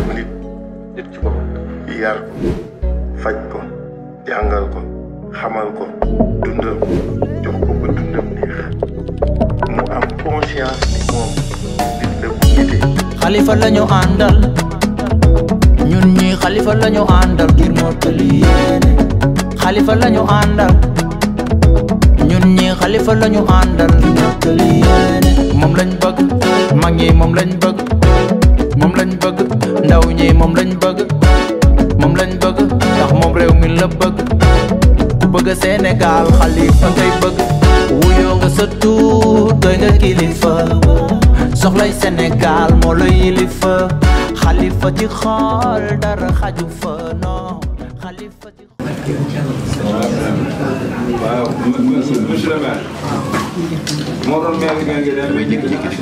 nit ci boppam yar ko faj ko jàngal ko xamal ko dundal ko jox ko ba dundam neex mu am conscience ni moom nit la bu nite. Xalifa lañu àndal ñun ñi Xalifa lañu àndal ngir mottali yéene. Xalifa lañu àndal ñun ñi Xalifa lañu àndal ngir mottali yéene. moom lañ bëgg mag ñi moom lañ bëgg moom lañ bëgg ndaw ñi moom lañ bëgg moom lañ bëgg ndax moom réew mi la bëgg ku bëgg Sénégal Xalifa ngay bëgg wuyoo nga sa tuut doy nga kilifa soxlay Sénégal moo la yilifa Xalifa ci xool dara xaju fa non Xalifa ci waaw monsieur le maire moo doon maire bi nga dem jékki-jékki si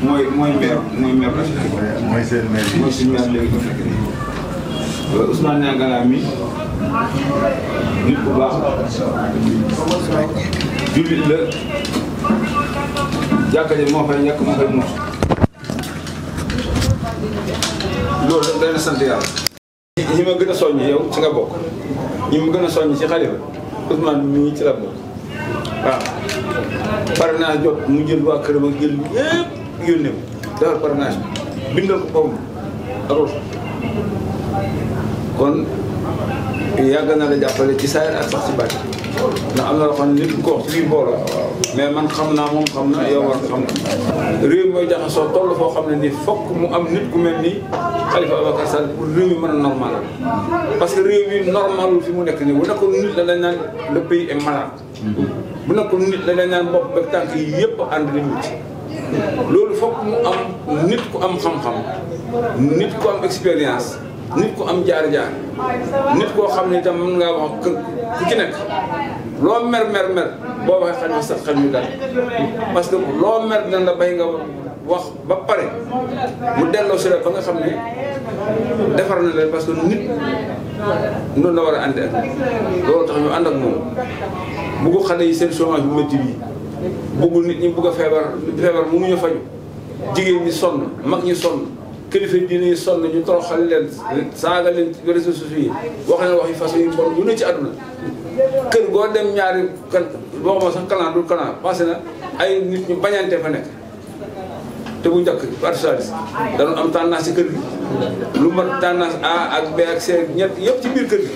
mooy maire mooy seen maire bi mooy suñu maire léegi ko fekk nii Ousmane Niangala mi nit ku baax jullit la jàkka ji moo fay ñàkk moo fay mos loolu rek day na sant yàlla. ñi ma gën a soññ yow ci nga bokk ñi ma gën a soññ ci Xalifa Ousmane mii ci la bokk waaw parrainage jot mu jël waa këram ak jël yëpp yónnee ko defar parrainage bi bindal ko boobu aroos kon yàgg na la jàppale ci saayir ak sax ci bàcc ndax am na loo xam ne nit ko wax ci biir mbooloo mais man xam naa moom xam na yow war xam na réew mooy jaxasoo toll foo xam ne ni fokk mu am nit ku mel ni Khalifa Ababacar Sall pour réew mi mën a normal parce que réew mi normalul fi mu nekk nii bu nekkoon nit la dañ naan le pays est malade bu nekkoon nit la dañ naan bopp ba tànk yi yëpp ànd nañu ci loolu fokk mu am nit ku am xam-xam nit ku am expérience nit ku am jaar-jaar nit koo xam ne itam mën ngaa wax ku ci nekk loo mer boo waxee xel mi sax xel mi dal parce que loo mer dina la bay nga wax ba pare mu delloo si la ba nga xam ne defar na leen parce que nit noonu la war a ànd ak loolu tax ñu ànd ak moom buggu xale yi seen chômage bu métti bi buggu nit ñi bugg a feebar mënuñu faju jigéen ñi sonn mag ñi sonn kilifa diine yi sonn ñu toroxal leen saaga leen réseaux sociaux yi wax leen wax yi façon yi bon yu ne ci àdduna kër goo dem ñaari kan waxuma sax kalan dul kalan passé na ay nit ñu bañante fa nekk te bu njëkk parti socialiste da doon am tendance ci kër gi lu mat tendance A ak B ak C ñett yëpp ci biir kër gi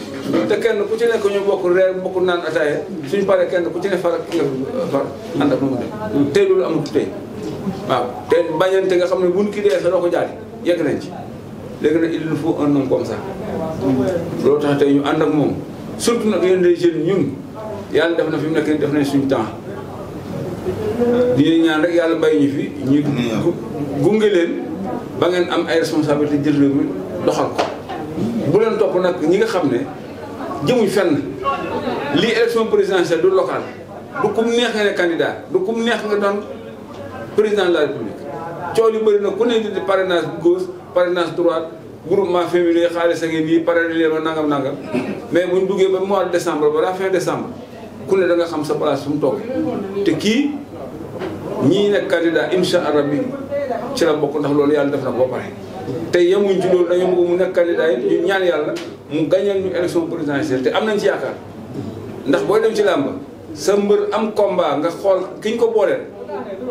te kenn ku ci nekk ñu bokk reer bokk naan ataaya suñu paree kenn ku ci ne far ak ki nga far ànd ak moomu dem tey loolu amul tey waaw te bañante nga xam ne buñ ki dee sa doo ko jaari yegg nañ ci léegi nag il nous faut un homme comme ça loolu tax tey ñu ànd ak moom surtout nag yéen les jeunes ñun yàlla def na fi mu nekk nii def nañ suñu temps di ñaan rek yàlla bàyyi ñu fi ñu gunge leen ba ngeen am ay responsabilité jël réew mi doxal ko bu leen topp nag ñi nga xam ne jëmuñ fenn lii élection présidentielle du local du kum neex nga ne candidat du kum neex nga doon président de la république coow li bëri na ku ne di parrainage gauche parrainage droite groupement féminin xaalis a ngi nii parrainé leen ba nangam mais buñ duggee ba mois de décembre ba la fin décembre ku ne da nga xam sa place fu mu toog te kii ñii nekk candidat incha allah bi ci la bokk ndax loolu yàlla def na ko ba pare te yemuñ ci loolu dañoo bëgg mu nekk candidat yi ñu ñaan yàlla mu gañal ñu élection présidentielle te am nañ ci yaakaar ndax booy dem ci làmb sa mbër am combat nga xool ki ñu ko booleel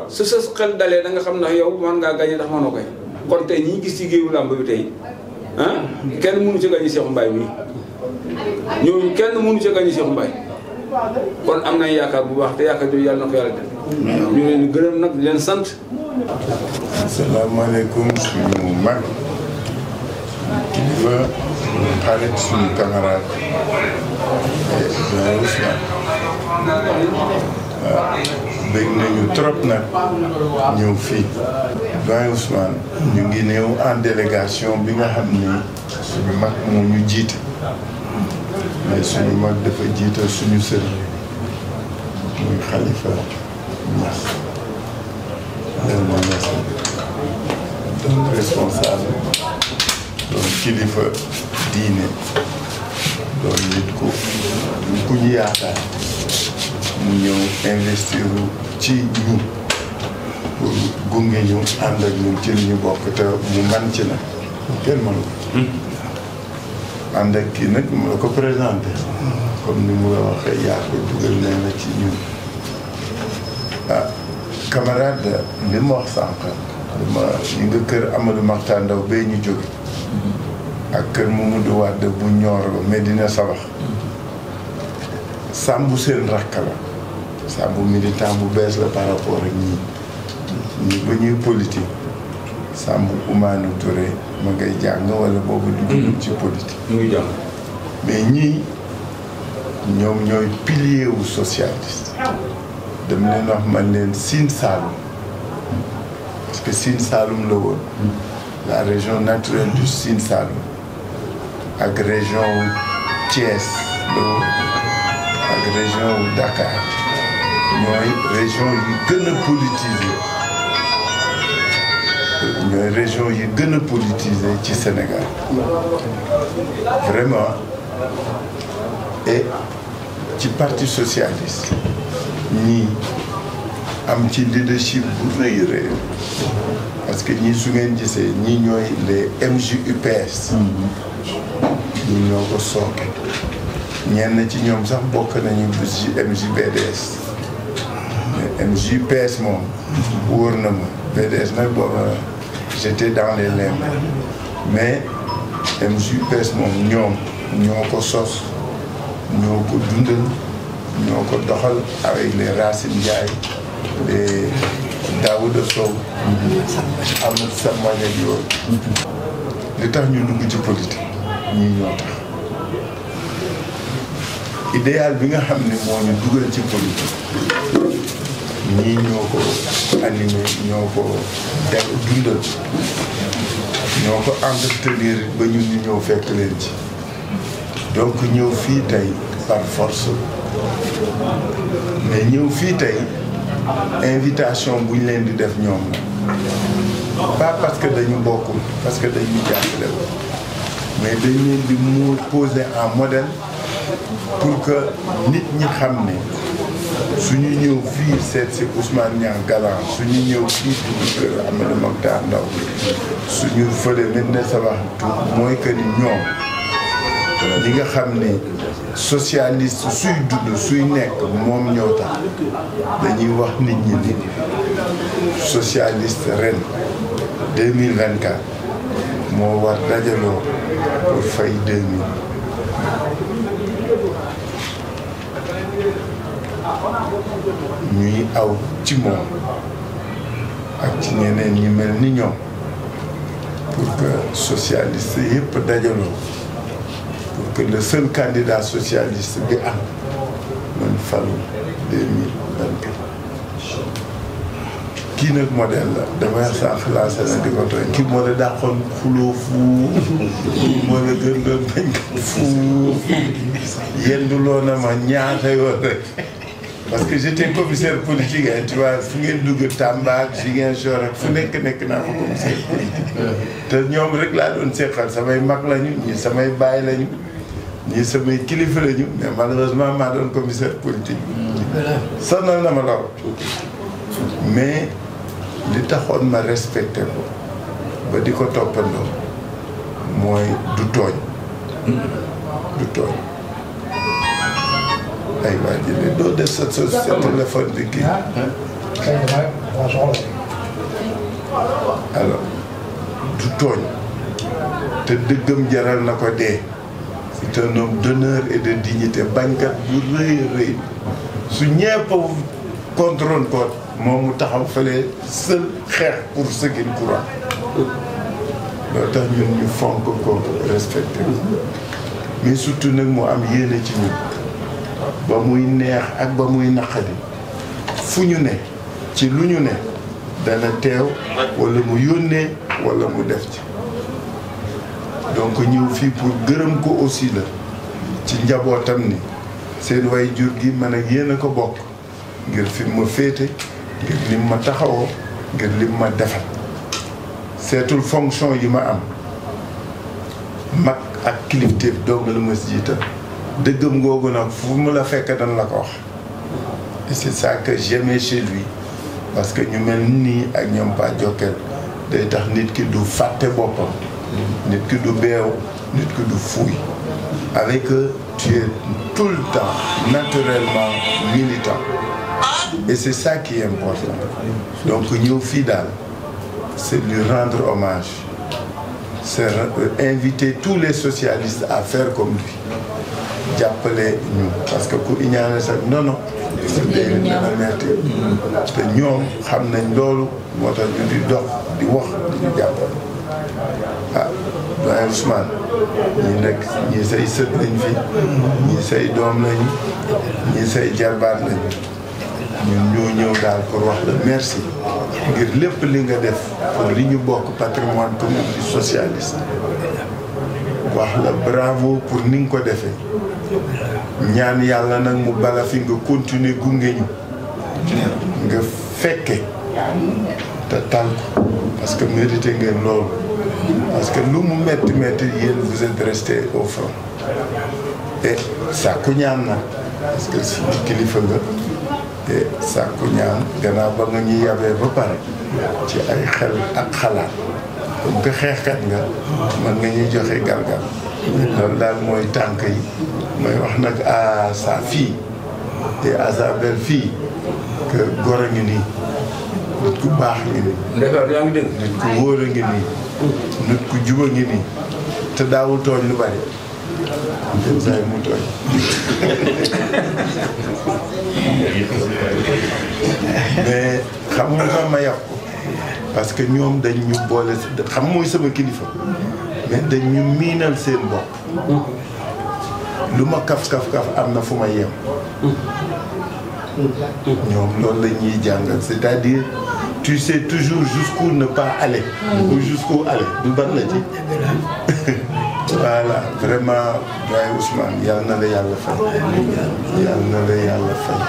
su sa xel dalee da nga xam ndax yow mën ngaa gañe ndax mënoo koy kon tey ñi gis ci géewu làmb bi tey kenn mënu ci gañe Cheikh Mbaye mii ñooñu kenn mënu ci gañe Cheikh Mbaye kon am nañ yaakaar bu baax te yaakaar jooju yàlla na ko yàlla def ñu leen di gërëm nag di leen sant. asalaamaaleykum suñu mag kilifa suñu xarit suñu camarade Doyen Ousmane waaw bëgg nañu trop nag ñëw fii Doyen Ousmane ñu ngi néew en délégation bi nga xam ni suñu mag moo ñu jiite mais suñu mag dafa jiite suñu sëriñ muy Khalifa Niass Niass doon responsable doon kilifa diine doon nit ku ñu yaakaar mu ñëw investir ci ñun pour gunge ñu ànd ak ñun ci li ñu bokk te mu man ci nag kenn mënu ko ànd ak kii nag mu la ko présenté comme ni mu la waxee yaa ko dugal nee na ci ñun ah camarade li ma wax sànq ñu nga kër Amadou Makhtar Ndaw bee ñu jóge ak kër Mamadou Wade bu Nioro Medina Sabax Sambou seen rakk la Sambou militant bu bees la par rapport ak ñi ba ñuy politique Sambou Oumanou Touré ma ngay jàng wala boobu dugg ci politique mu ngi jàng mais ñii ñoom ñooy pilier wu socialiste dama leen wax man leen Sine Saloum parce que Sine Saloum la woon la région naturelle du Sine Saloum ak région wu Thiès la woon ak région wu Dakar ñooy région yi gën a politisé ñooy région yi gën a politisé ci Sénégal vraiment et ci parti socialiste ñii am ci leadership bu rëy rëy parce que ñii su ngeen gisee ñii ñooy les MJUPS ñii ñoo ko sooke ñenn ci ñoom sax bokk nañu bis ci MJBDS mais MJUPS moom wóor na ma BDS nag booba j'étais dans les limbes mais MJUPS moom ñoom ñoo ko sos ñoo ko dundal ñoo ko doxal avec les Racine Ndiaye les Daouda Sow Amadou Samba ak yooyu li tax ñu dugg ci politique ñii ñoo tax idéal bi nga xam ne moo ñu dugal ci politique ñii ñoo ko animé ñoo ko dundal ñoo ko entretenir ba ñun ñu ñëw fekk leen ci donc ñëw fii tey par force mais ñëw fii tey invitation bu ñu leen di def ñoom la pas parce que dañu bokkul parce que dañu jàppale mais dañ leen di mu poser en modèle pour que nit ñi xam ne suñu ñëw fii seet si Ousmane Niang Galan suñu ñëw fii di kër Amadou Makhtar Ndaw suñu fële Medina Sabax mooy que ni ñoom ñi nga xam ne socialiste suy dund suy nekk moom ñoo tax dañuy wax nit ñi ni socialiste ren 2024 moo war dajaloo pour fay 2000 ñuy aw ci moom ak ci ñeneen ñi mel ni ñoom pour que socialiste yëpp dajaloo pour que le seul candidat socialiste bi am mën falu 2024 kii nag modèle la damay sànq lancé na di ko tooy kii moo la dàqoon xuloo fuuf moo la gën doon bañ ko fuuf yenduloo na ma ñaata yoon rek parce que j'étais commissaire politique tu vois fu ngeen dugg Tamba ak Ziguinchor ak fu nekk naa ko commissaire politique te ñoom rek laa doon seqal samay mag lañu ñii samay baay lañu ñii samay kilifa lañu mais malheureusement maa doon commissaire politique sonal na ma lool mais li taxoon ma respecté ko ba di ko toppandoo mooy du tooñ ay waa jële doo def sa téléphone bi kii alors du tooñ te dëggam jaral na ko dee c'est un homme d'honneur et de dignité bañkat bu rëy su ñepp contrôle ko moom mu taxaw fële seul xeex pour ce qu'il croit loolu tax ñun ñu fonk ko respecté mais surtout nag mu am yéene ci ñun ba muy neex ak ba muy naqadi fu ñu ne ci lu ñu ne dana teew wala mu yónnee wala mu def ci donc ñëw fii pour gërëm ko aussi la ci njabootam ni seen way jur gi man ak yéen a ko bokk ngir fi ma féete ngir lim ma taxawoo ngir lim ma defal seetul fonction yi ma am mag ak kilifteef doog la ma jiital dëggam googu nag fu mu la fekk dañ la ko wax et c'est ça que j'aimais chez lui parce que ñu mel nii ak ñoom Pa Jokkel day tax nit ki du fàtte boppam nit ki du beew nit ki du fuuy avec eux tu es tout le temps naturellement militant et c'est ça qui est important donc ñëw fii daal c'est lui rendre hommage c'est inviter tous les socialistes à faire comme lui jàppale ñu parce que ku iñaane sax non day dana metti te ñoom xam nañ loolu moo tax ñu di dox di wax di ñu jàppale ah doyen Ousmane ñi nekk ñii say sët lañ fi ñii say doom lañu ñii say jarbaat lañu ñun ñoo ñëw daal pour wax la merci ngir lépp li nga def pour li ñu bokk patrimoine commun du socialiste wax la bravo pour ni nga ko defee ñaan yàlla nag mu bala fi nga continuer gunge ñu nga fekke te tal ko parce que mérité ngeen loolu parce que lu mu metti metti yéen vous êtes resté au front et sàkku ñaan na parce que si kilifa nga te sàkku ñaan gannaaw ba nga ñuy yabee ba pare ci ay xel ak xalaat comme que xeexkat nga mën nga ñuy joxe galgal loolu daal mooy tànk yi mooy wax nag à sa fille et à sa belle-fille que góor a ngi nii nit ku baax ngi nii nit ku wóor a ngi nii nit ku juba ngi nii te daawul tooñ lu bari dem say mu tooñ mais xam nga sax ma yàqu parce que ñoom dañ ñu boole xam mooy sama kilifa mais dañ ñu miinal seen bopp lu ma kaf-kaf-kaf am na fu ma yem ñoom loolu la ñuy jàngal c'est-à-dire tu sais toujours jusqu'où ne pas aller ou jusqu'où aller du ban la ci voilà vraiment doyen Ousmane yàlla na la yàlla fay yàlla na la yàlla fay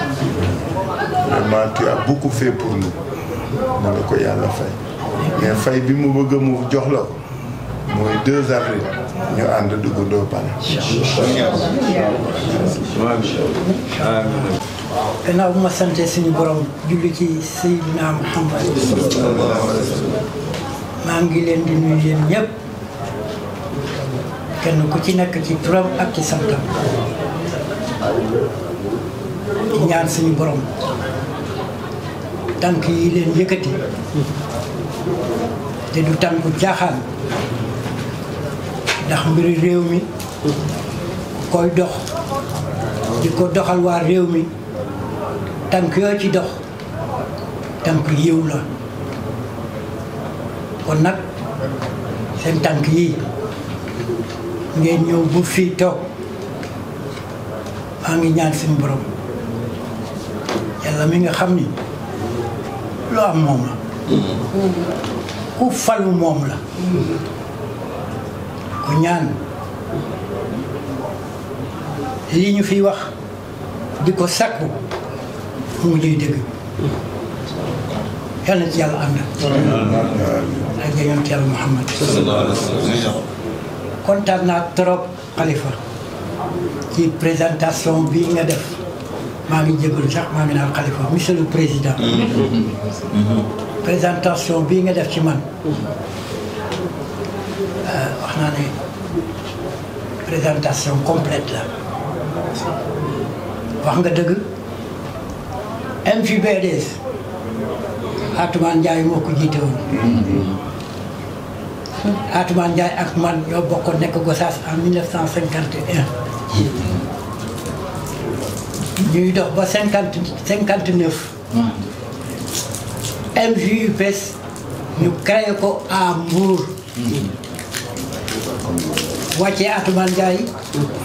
vraiment tu as beaucoup fait pour nous na la ko yàlla fay mais fay bi mu bëgg mu jox la ko mooy 2 avril ñu ànd duggandoo pale gannaaw bu ma sante suñu borom julli ci Seydina Muhammad maa ngi leen di nuyu yéen ñëpp kenn ku ci nekk ci turam ak ci santam di ñaan suñu borom tànk yi leen yëkkati te du tànku jaaxaan ndax mbiri réew mi koy dox di ko doxal waa réew mi tànk yoo ci dox tànk yiw la kon nag seen tànk yi ngeen ñëw bu fii toog maa ngi ñaan suñu borom yàlla mi nga xam ni lu am moom la ku falu moom la ku ñaan li ñu fi wax di ko sakku mu ngi dégg yàlla na ci yàlla ànd ak yonent yàlla Muhammad kontaan naa trop Khalifa ci présentation bi nga def maa ngi jégalu sax maa ngi naan Khalifa monsieur le président présentation bii nga def ci man wax naa ne présentation complète la wax nga dëgg MJBDS Atoumane Ndiaye moo ko jiite woon Atoumane Ndiaye ak man ñoo bokkoon nekk Gossas en 1951 ñuy dox ba 59 MJUPS ñu créé ko à Mbour wàccee Atoumane Ndiaye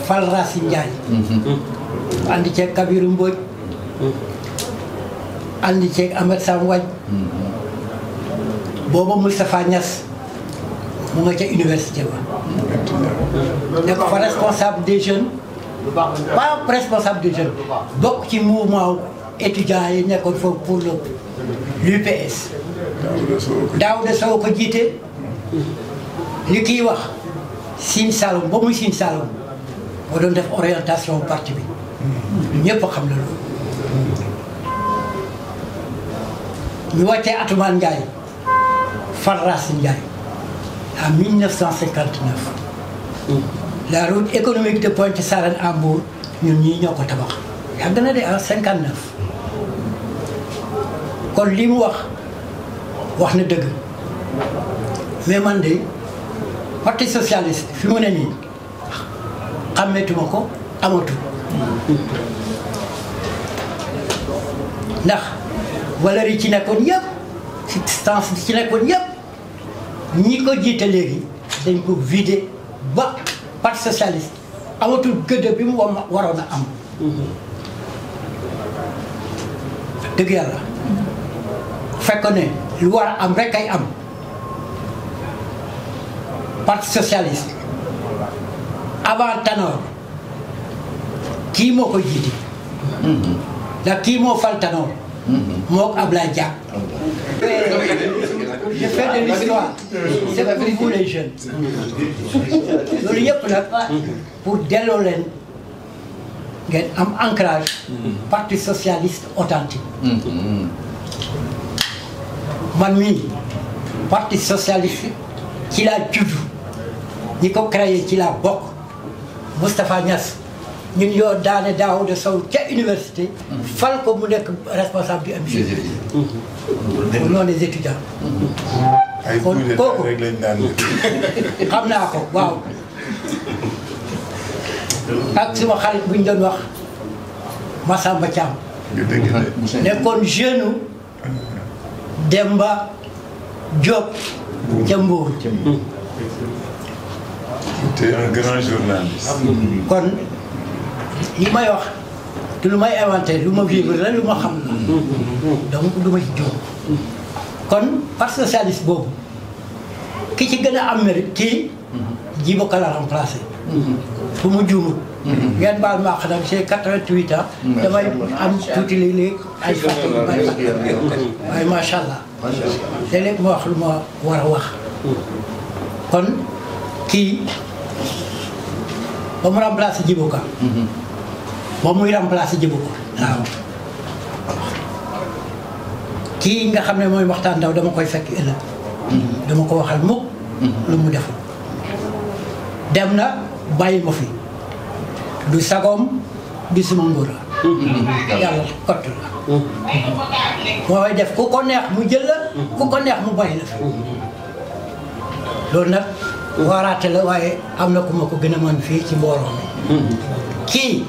fal Racine Ndiaye andi ceeg Kabiru Mbodj andi ceeg Ahmed Sam Waj booba Moustapha Niass mu nga ca université ba nekk fa responsable des jeunes pas responsable des jeunes bokk ci mouvement étudiants yi nekkoon foofu pour l'UPS Daouda Sow ko jiite li kiy wax Sine Saloum ba muy Sine Saloum moo doon def orientation parti bi ñëpp xam na loolu ñu wàccee Atoumane Ndiaye Far Racine Ndiaye en 1959 la route économique de Pointe Sarène à Mbour ñun ñii ñoo ko tabax yàgg na de en 59 kon li mu wax na dëgg mais man de parti socialiste fi mu ne nii xàmmeetuma ko amatul ndax valeur yi ci nekkoon yëpp substance bi ci nekkoon yëpp ñi ko jiite léegi dañ ko vider ba parti socialiste amatul gëdd bi mu waroon a am dëgg yàlla fekk ne lu war a am rek ay am parti socialiste avant Tanor kii moo ko jiite ndax kii moo fal Tanor moo Ablaye Dia. Je fais de l'histoire. C'est pour vous les jeunes. loolu yëpp nag pour delloo leen ngeen am ancrage parti socialiste authentique man mii parti socialiste ci laa juddu ñi ko créé ci laa bokk Moustapha Niass ñun yoo daane Daouda Sow ca université fal ko mu nekk responsable du MG au nom des étudiants kon kooku xam naa ko waaw ak suma xarit bu ñu doon wax Massamba Thiam nekkoon jeune Demba Diop ca Mbour. C'était un grand journaliste. kon li may wax te lu may inventé lu ma vivre la lu ma xam la donc du ma ci jóg kon parti socialiste boobu ki ci gën a am mérite kii Djibo Ka la remplacé fu mu juumul ngeen baal ma wax nag j'ai 88 ans damay am tuuti léeg-léeg ay fàtte yu bari waaye macha allah léeg-léeg ma wax lu ma war a wax kon kii ba mu remplacé Djibo Ka ba muy remplacé Djibo Ka waaw kii nga xam ne mooy waxtaan ndaw dama koy fekk ëllëg dama ko waxal mukk lu mu deful dem na bàyyi ma fi du sagoom du suma nguur la yàlla kott la mooy def ku ko neex mu jël la ku ko neex mu bàyyi la fi loolu nag waaraate la waaye am na ku ma ko gën a mën fii ci mbooloo mi kii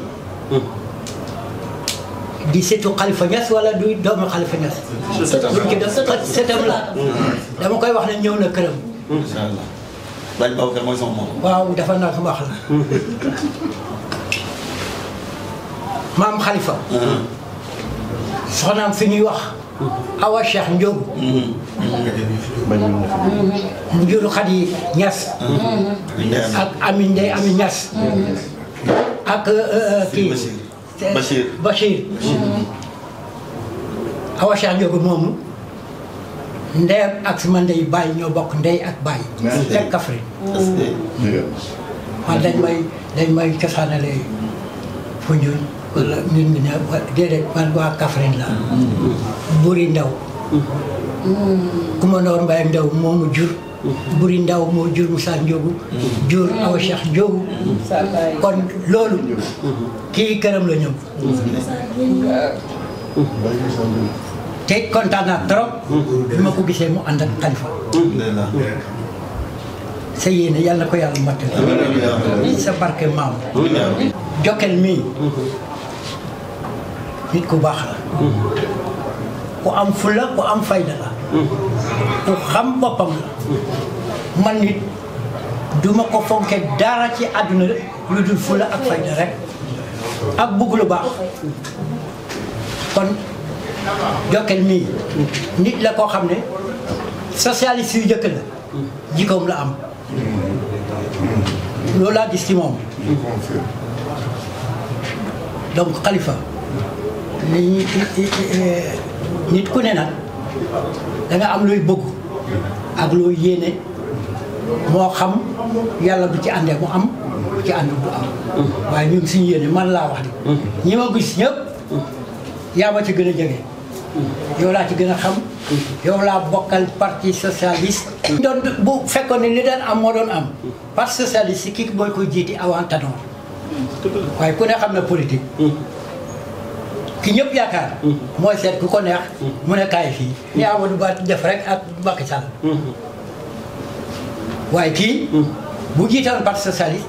di setu Khalifa Niass wala du doomu Khalifa Niass buñ ci def setam la dama koy wax ne ñëw na këram inshallah laaj Babacar mooy sama moom waaw dafa naa ko wax la maam Khalifa soxnaam fi ñuy wax Awa Cheikh Ndiob mu juru Khady Niass ak Ami Ndeye Ami Niass ak kii Bachir Awa Cheikh Ndiob moomu ndeyam ak sama ndey baay ñoo bokk ndey ak baay fekk Kaffrine man dañ may cosaanale Foundiougne wala nit ñi ne déedéet man waa Kaffrine la Buri Ndaw Kumba Ndoor Mbaye Ndaw moomu jur Buri Ndaw moo jur Moussa Ndiogu jur Awa Cheikh Ndiogu kon loolu kii këram la ñëw te kontaan naa trop bi ma ko gisee mu ànd ak Khalifa sa yéene yàlla na ko yàlla mattali sa barke maam Jokal mii nit ku baax la ku am fulla ku am fayda la ku xam boppam la man nit duma ko fonke dara ci àdduna lu dul fulla ak fayda rek ak bugg lu baax kon Jokal mii nit la koo xam ne socialiste yu jëkk la jikkoom la am loolu laa gis ci moom donc Khalifa nit ku ne nag da nga am looy bëgg ak looy yéene moo xam yàlla bu ci àndee mu am bu ci ànd du am waaye ñun suñu yéene man laa wax de ñi ma gis ñëpp yaa ma ci gën a jege yow laa ci gën a xam yow laa bokkal parti socialiste. doon bu fekkoon ne li daan am moo doon am parti socialiste kii mooy koy jiiti avant Tanor waaye ku ne xam na politique. ki ñëpp yaakaar. mooy seet ku ko neex. mu ne kaay fii. ni Amadou Ba def rek ak Macky Sall. waaye kii. bu jiitoon parti socialiste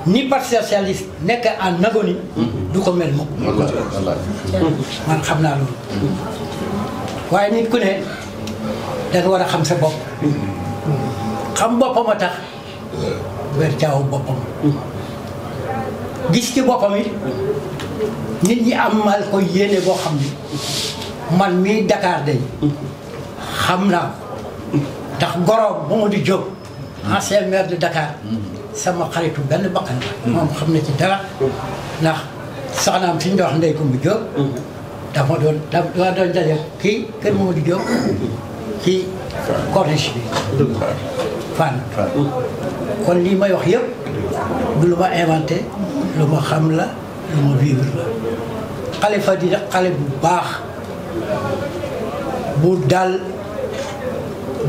ni parti socialiste nekk en agonie. du ko mel moom. man xam naa loolu. waaye nit ku ne da nga war a xam sa bopp. xam boppam a tax. weer caaw boppam. gis ci boppam it. nit ñi amal ko yéene boo xam ni man mii Dakar day xam naa ndax goroom Mamadou Diop ancien maire de Dakar sama xaritu benn bakkan la moom xam na ci dara ndax soxnaam suñu wax Ndeye Coumba Diop dafa doon daje kii kër Mamadou Diop ci corniche bi Fann kon lii may wax yëpp du lu ma inventé lu ma xam la lu ma vivre la Khalifa di xale bu baax bu dal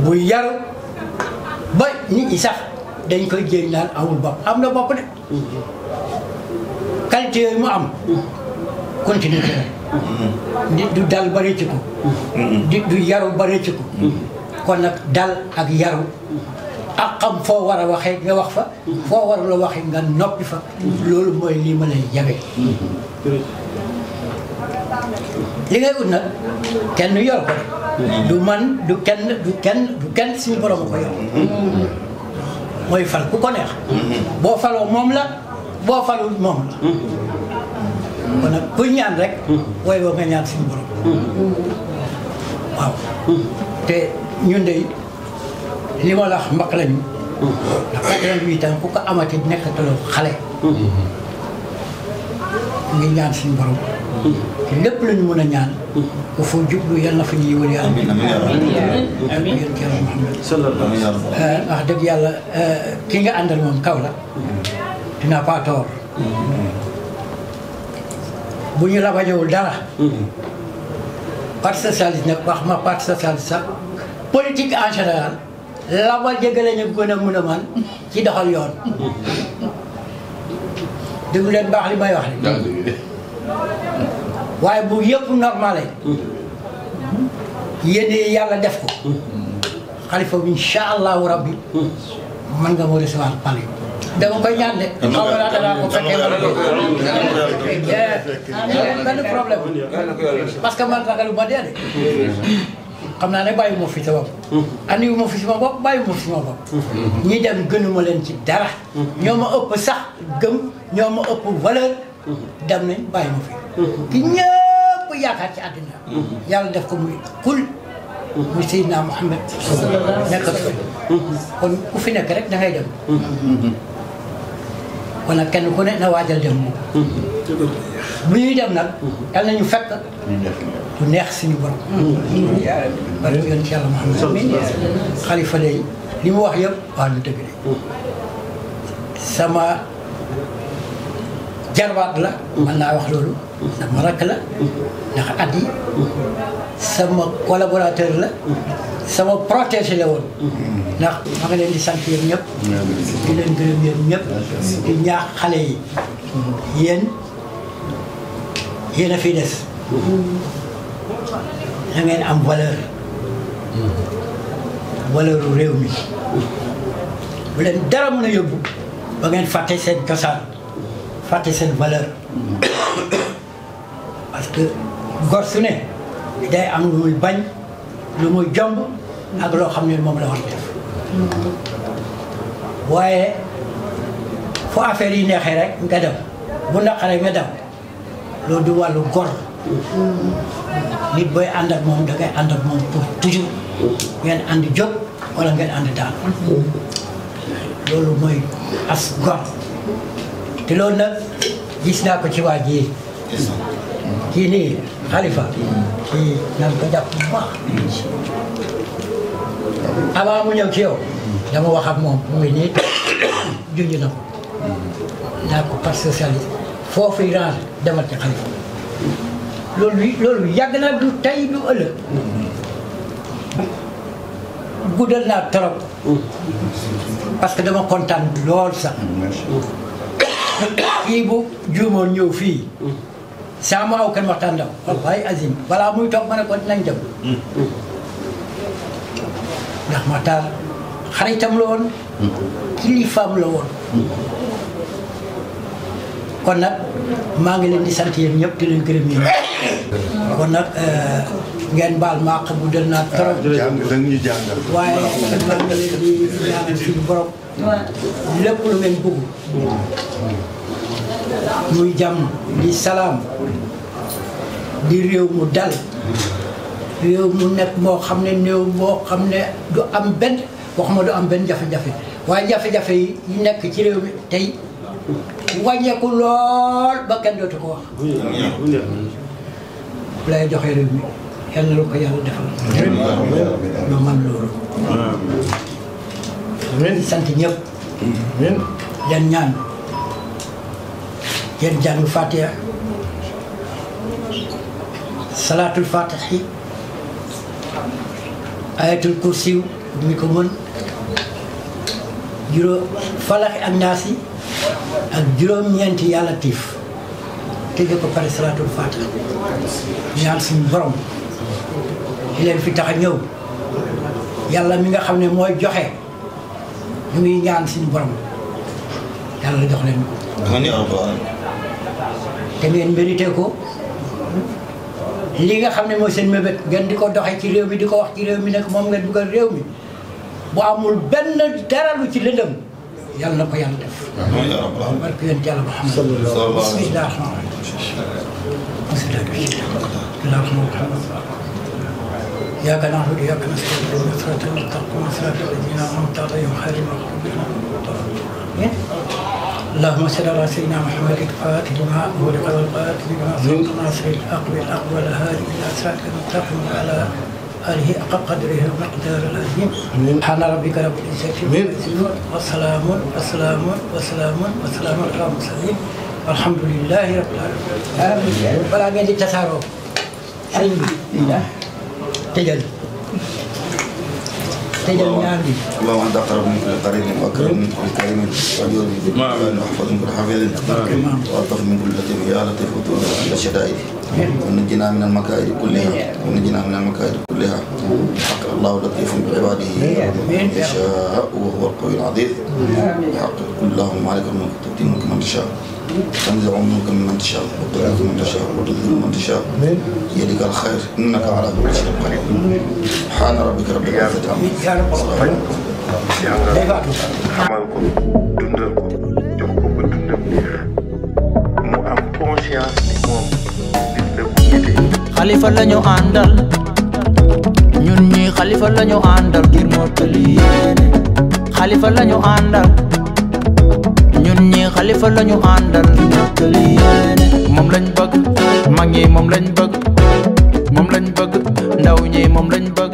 bu yaru ba nit ñi sax dañ koy jéem naan amul bopp am na bopp de qualité yooyu mu am continuer ko nit du dal ba rëcc ko nit du yaru ba rëcc ko kon nag dal ak yaru ak xam foo war a waxee nga wax fa foo war la waxee nga noppi fa loolu mooy lii ma lay jabe li ngay ut nag kenn yor ko du man du kenn suñu borom ko yor mooy fal ku ko neex boo faloo moom la boo falul moom la kon nag kuy ñaan rek wooy woo nga ñaan suñu borom waaw te ñun de li ma la wax mbaq lañu ndax 88 ans ku ko amati nekkataloo xale ngi ñaan suñu borom te lépp lañu mën a ñaan ku fa jublu yal na fa ñuy wër yàlla amiin wax dëgg yàlla ki nga àndal moom kaw la dina pas tort bu ñu la bajowul dara parti socialiste nag wax ma parti socialiste sax politique en général la ba jégale ñu gën a mën a man ci doxal yoon déglu leen baax li may wax li waaye bu yëpp normale yéene yàlla def ko Khalifa bi incha allahu rabbi mën nga moo recevoir palais dama koy ñaan de xaw ma naa danaa ko fekkee benn problème parce que man ragalu ma dee de xam naa ne bàyyi ma fi sa bopp andiwu ma fi sama bopp bàyyi ma fi sama bopp ñi dem gënuma leen ci dara ñoo ma ëpp sax gëm ñoo ma ëpp valeur dem nañ bàyyi ma fi ki ñëpp yaakaar ci àddina yàlla def ko muy kul muy Seydina Muhammad nekkat fi kon ku fi nekk rek da ngay dem kon nag kenn ku ne na waajal dem moom bu ñuy dem nag yal nañu fekk du neex suñu borom parce que yoon ci yàlla Muhammad Khalifa lay li mu wax yëpp wax lu dëgg de sama jarbaat la mën naa wax loolu sama rakk la ndax at yi sama collaborateur la sama protégé la woon ndax ma nga leen di sant yéen ñëpp di leen gërëm yéen ñëpp di ñaax xale yi yéen a fi des da ngeen am valeur réew mi bu leen dara mën a yóbbu ba ngeen fàtte seen cosaan fàtte seen valeur parce que gor su ne day am lu muy bañ lu muy jomb ak loo xam ne moom la war def waaye fu affaire yi neexee rek nga dem bu naqaree nga dem loolu du wàllu gor nit booy ànd ak moom da ngay ànd ak moom pour toujours ngeen ànd jóg wala ngeen ànd daal loolu mooy as gor te loolu nag gis naa ko ci waa ji kii nii Khalifa kii nan ko jàpp bu baax avant mu ñëw ci yow dama wax ak moom mu ngi nii junj na ko naa ko parti socialiste foofu yi range demal ci Khalifa loolu yàgg na du tey du ëllëg guddal naa trop parce que dama kontaan lool sax kii bu juumoon ñëw fii saa mu aw kan waxtaan ndaw wallahi azim balaa muy toog ma ne ko dinañ dem ndax Matar xaritam la woon kilifaam la woon kon nag maa ngi leen di sant yéen ñëpp di leen gërëm yéen kon nag ngeen baal maa xam guddal naa trop waaye maa ngi leen di ñaanal suñu borom lépp lu ngeen bëgg muy jàmm di salaam di réew mu dal réew mu nekk moo xam ne néew moo xam ne du am benn waxuma du am benn jafe-jafe waaye jafe-jafe yi nekk ci réew mi tey wàññeeku lool ba kenn dootu ko wax lay joxe réew mi yal na lu ko yàlla defal ñu man loolu di sant ñëpp leen ñaan yéen jàng Fatiha salaatul fatihi ayatul kursiw mi ko mën juróom falaxi ak naasi ak juróom-ñeenti yàlla tiif tëjee ko pare salaatul fatiha ñaan suñu borom di leen fi tax a ñëw yàlla mi nga xam ne mooy joxe ñu ngi ñaan suñu borom yàlla jox leen ko te ngeen mérité ko li nga xam ne mooy seen mébét ngeen di ko doxee ci réew mi di ko wax ci réew mi nekk moom ngeen dugal réew mi bu amul benn dara lu ci lëndëm yàlla na ko yàlla def barke yonent yàlla Muhammad bismillah إياك نعبد وإياك نستعين صراط المستقيم صراط الذين أنعمت عليهم غير المغضوب عليهم اللهم صل على سيدنا محمد الفاتح لما أغلق والقاتل لما سبق ناصر الحق بالحق والهادي إلى صراط المستقيم وعلى آله حق قدره ومقداره العظيم سبحان ربك رب العزة عما يصفون وسلام وسلام وسلام وسلام على المرسلين والحمد لله رب العالمين. balaa ngeen di tasaaroo sëñ bi tëjal ñaan bi اللهم انت اقرب من كل قريب واكرم من كل كريم واجور من كل واحفظ من كل حفيظ والطف من كل لطيف يا لطيف وطول عند الشدائد ونجنا من المكائد كلها ونجنا من المكائد كلها حق الله لطيف بعباده يشاء وهو القوي العظيم حق اللهم عليك الملك تؤتي الملك من تشاء تنزع الملك ممن تشاء وتعز من تشاء وتذل من تشاء بيدك الخير انك على كل شيء قدير سبحان ربك رب العزه عما يصفون xamal ko dundal ko jox ko ba dundam neex mu am conscience ni moom nit la bu nite Xalifa lañu àndal ñun ñi Xalifa lañu àndal ngir mottali yéene Xalifa lañu àndal ñun ñi Xalifa lañu àndal ngir mottali yéene moom lañ bëgg mag ñi moom lañ bëgg ndaw ñi moom lañ bëgg